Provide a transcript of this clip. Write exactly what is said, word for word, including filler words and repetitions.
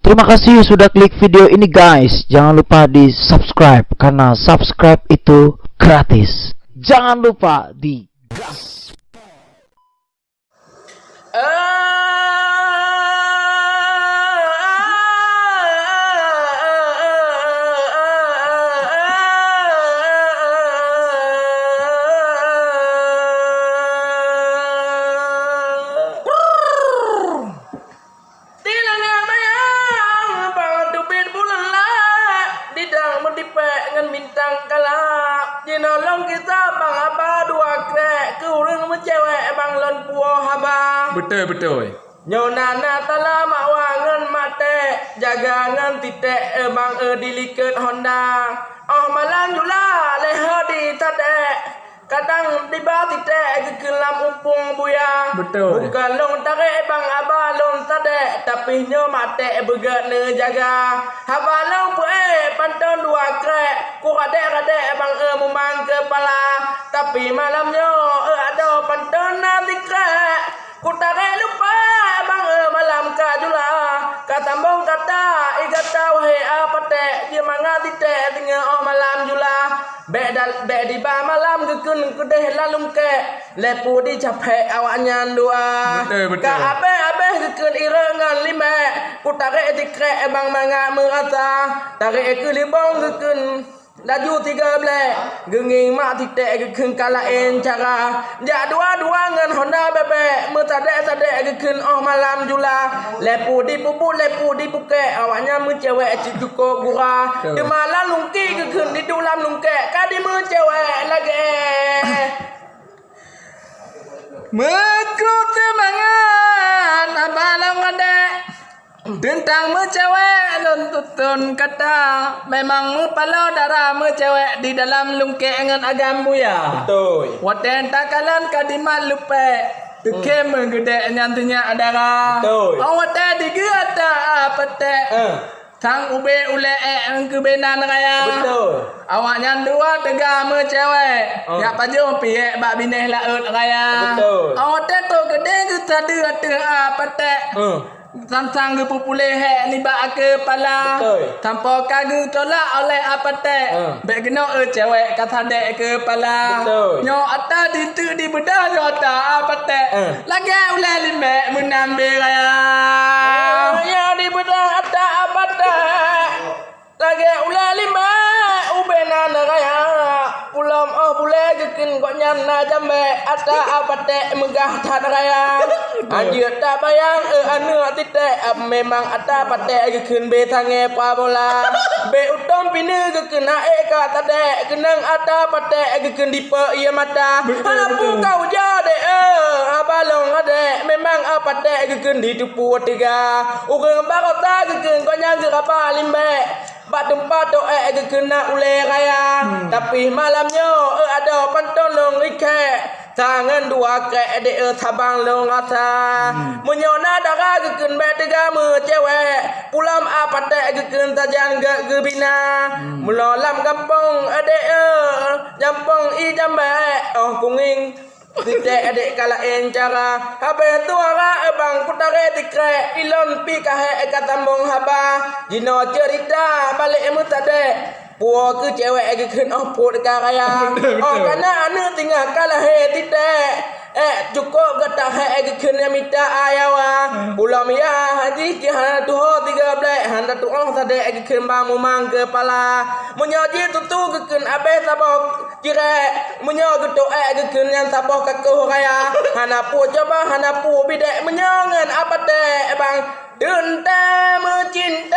Terima kasih sudah klik video ini, guys. Jangan lupa di subscribe karena subscribe itu gratis. Jangan lupa di gas. Di langét manyang bang teubiet buleuen lhèe, di dang meudipèk ngon bintang kala. Jinoe lôn kisah bang haba dua krek keu ureueng meucewek bang lôn puwoe haba. Beutôi, beutôi. Nyoe na, na tala mak wa ngon mak tek, jaga ngon titek, eh, bang, eh, di likot honda. Oh malam jula lé ho di tadek. Kadang diba titek geukheun lam upung buya. Beutôi. Bukon lôn tarek bang haba lôn tadek, tapi nyoe mak tek beugèt neujaga. Haba lôn peuék panton dua krek, ku radek-radek bang, eh, mumang keupala. Tapi malam nyoe, eh, adoe panton na sikrek. Ku tarek lumpah bang, eh, malam ka jula. Ka sambong kata, i gata wahé apatek, jeumangat titek singoh oh malam jula. Bèk dal-, bèk diba malam geukheun keudeh lam lungkek, lhèe pu dicapèk awaknyan dua. Beutôi, beutôi. Ka abéh-abéh geukheun irek ngon limèk, ku tarek sikrek bang mangat meurasa, tarek keu libong geukheun laju tiga blèk, geungieng mak titek geukheun ka laén cara. Jak dua-dua ngon honda bèbèk, meusadek-sadek geukheun oh malam jula. Lhèe pu dipeubuet, lhèe pu dipukek, awaknyan meucewek cit cukôp gura. Beutôi. Teuma lam lungkek geukheun diduek lam lungkek ka dimeucewek lagèe. Meukruet seumangat haba lôn adek, teuntang meucewek lôn tuton kata, memang meupaloe dara meucewek di dalam lungkek ngon agam buya. Beutôi. Watèe takalon ka dimat lupèk, teukhém meugeudek nyan teunyak dara. Beutôi. Oh watèe digeue ata apatek. Eh. Sang ubé ulèe ék keubénan raya. Beutôi. Awaknyan dua teuga meucewek. Oh. Jak pajoh piek bak binéh laôt raya. Beutôi. Oh, watèe trok keudéh geusadeue ateueh apatek. Hmm. Sang-sang geupeupuléh hék nibak keupala. Beutôi. Sampoe ka geutolak oleh apatek. Hmm. Bèk keunoe, eh, cewek ka sadek keupala. Beutôi. Nyoe ata diteuk dibeudah nyoe ata apatek. Hmm. Lagèe ulèe limèk meunambé raya. Oh, nyoe dibeudah ata apatek. Lagèe ulèe limèk ubé nan raya, pulom oh bulèe geukheun gobnyan na jambèk, ata apatek meugah that raya. Anjeut tabayang, eh, aneuk titek, ap memang ata patek geukheun bé tangè pabola. Bé utom pineue geukheun aé ka tadek, keunong ata patek geukheun dipeue ié mata. Betul, betul. Hana peue ka uja dek, eh, haba lôn adek, memang apatek geukheun diteupue teuga. Ureueng baroesa geukheun gobnyan geuraba limèk. Bak teumpat toh ék geukheun na ulèe raya. Hmm. Tapi malam nyoe, eh, adoe panton lôn ikhèe. Sa ngon dua krek dek, eh, sabang lôn rasa. Hmm. Meunyoe na dara geukheun bèk teuga meucewek, pulom apatek geukheun sajan gèt geubina. Hmm. Meulo lam gampông, eh, dek, eh, gampông i jambèk, oh kungieng. Titek adek ka laén cara. Habéh suara, eh, bang kutarek tikrek, ilôn pi kahek ka sambong haba. Jinoe ceurita balek meusadek. Puwoe keu cewek geukheun oh pruet ka raya. Betul, betul. Oh kana aneuk singoh ka lahé titek. Eh, cukôp gata hek geukheun nyang mita ayawa. Hmm. Pulo miyah jih hana tuho tiga blek, hana tuoh sadek geukheun bang mumang keupala. Meunyoe jih tutu geukheun abéh saboh cirek, meunyoe geutoh ék geukheun nyan saboh kakoh raya, hana peue coba, hana peue bidek, meunyoe ngon apatek bang, teuntèe meucinta.